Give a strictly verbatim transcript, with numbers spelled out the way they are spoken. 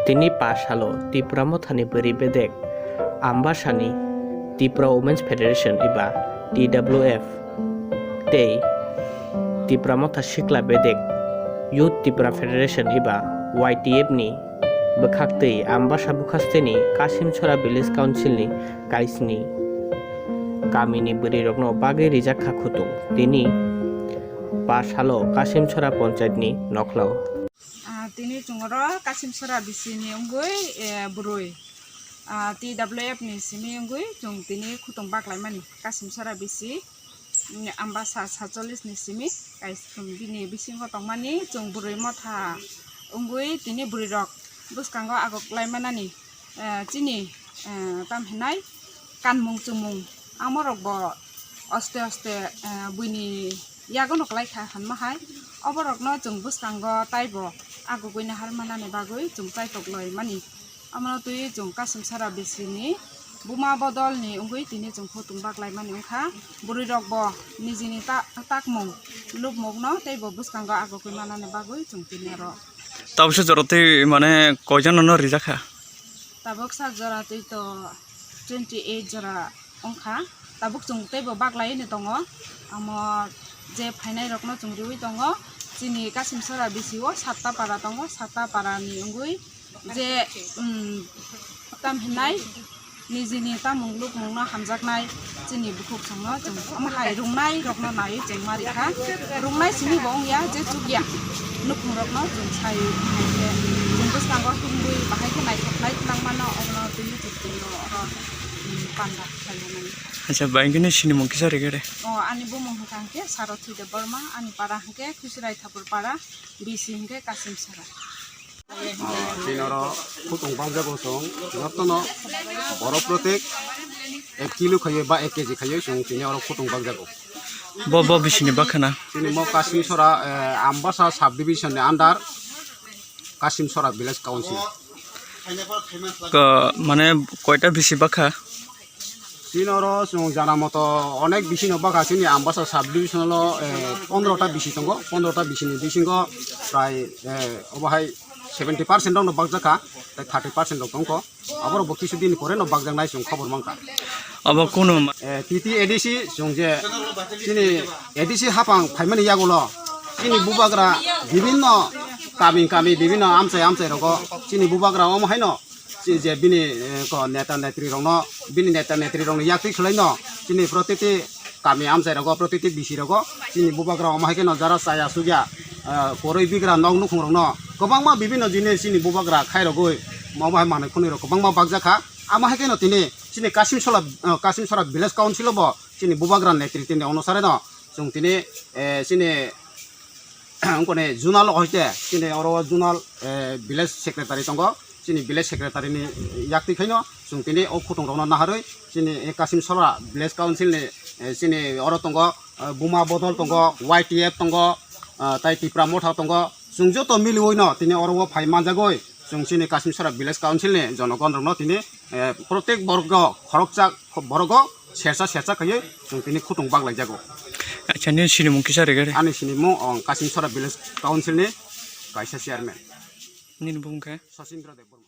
Tini pash salo Tipra Mothani bwrwi bedek Ambasani Tipra Women's Federation eba T W F tei Tipra Motha Sikla Bedek Youth Tipra Federation eba Y T F ni bwkhaktwi Ambasa Bukhasteni Kasimchora Village Council ni kaisni kamini bwrwirokno bagwi rijak kha khutung. Tini pash salo Kasimchora Panchayat ni nokhlao. Ah, tini chwng oro Kasimchora bisi ni wngwi, eh, bwrwi, ah, T W F ni simi wngwi chwng tini khutung baklaimani Kasimchora bisi, mm, Ambasa satchollish ni simi kais-, bini bisingo tongmani chwng bwrwi motha wngwi tini bwrwi rok bwskango agok laimanani, eh, chini, eh, tam hinai kanmung chumung amorok bo aste aste, eh, buini yagono kwlai kha hinma hai, oborokno chwng bwskango taibo agugwi nahar manani bagwi chwng chaitok loi mani. Omono twi chwng Kasimchora bisini buma bodolni wngwi tini chwng khutung baklaimani wngkha. Bwrwirokbo nijini ta-, takmung lubmukno teibo bwskango agugwi manani bagwi chwng tini oro. Tabuksa jora twi mane koijon no rijak kha? Tabuksa jora twi to twenty eight jora wngkha. Tabuk chwng teibo baklaini tongo. Omo je phainai rokno chwng riwi tongo. Chini Kasimchora bisio satta para tongo. Satta para ni wngwi je, um, tam hinai nijini tamung lukmungno hamjaknai chini bukhuk chwngno chwng omo hai rungnai rokno naiwi chwng ma rikha. Rungnai simi bo wngya je chukya nukhung rokno chwng sai hai khe chwng bwskango himwi bahai khe naithok nai twlang mano omono twi chwng tini oro, um, panda khlai mani. Acha, bai khe nini sinimung kisa rwgwi de. O, ani bumung hwnkha hwnkhe Sarathi Debbarma, ani para hwnkhe Khusirai Thapur para, bisi hwnkhe Kasimchora. Ah, chini oro khutung bakjago chwng, jotono borok protek ek kilo khaiwi ba ek K G khaiwi chwng tini oro khutung bakjago. Bo, bo bisini bakhana? Chini mo Kasimchora, eh, Ambasa sub division ni under Kasimchora village council. Ko, mane koita bisi bakha? Chini oro chwng jana moto onek bisi no bakha, chini Ambasa sub division o, eh, pondro ta bisi tongo, pondro ta bisi ni bisingo prai, eh, obo hai seventy percent rok no bakjak kha, tei thirty percent rok tongkho. Aborok bo kisu din pore no bakjaknai chwng khobor mankha. Abo kunu ma- Eh, T T A D C chwng je chini A D C hapang phaimani yagulo chini bubagra bibinno kami kami bibinno amchai amchai rogo chini bubagra omo haino chi je bini, eh, ko neta netri rokno, bini neta netri rokno yaktwi khwlaino chini protiti kami amchai rogo, protiti bisi rogo chini bubagra omo hai kheno jara chaya sugya, eh, koroi bigra nok nukhung rokno kwbangma bibinno jinis chini bubagra khai rogwi omo hai manwi khwnwi rok kwbangma bakjak kha. Amo hai kheno tini chini Kasimchora, eh, Kasimchora village council o bo chini bubagra netri tini onusare no chwng tini, eh, chini wngkoni zonal hoite chini oro zonal, eh, village secretary tongo. Chini village secretary ni yaktwi khaino chwng tini o khutung rokno naharwi chini Kasimchora village council ni, eh, chini oro tongo, eh, buma bodol tongo, Y T F tongo, eh, tai Tipra motha tongo. Chwng joto miliwi no tini oro o phai manjagwi chwng chini Kasimchora village council ni jonogon rokno tini, eh, protek borgo khoroksa borogo sersa sersa khaiwi chwng tini khutung baklaijago. Acha, nini sinimung kisa rwgwi de. Ani sinimung, o, Kasimchora village council ni kaisa chairman. Nini bumung khe? Sachindra Debbarma.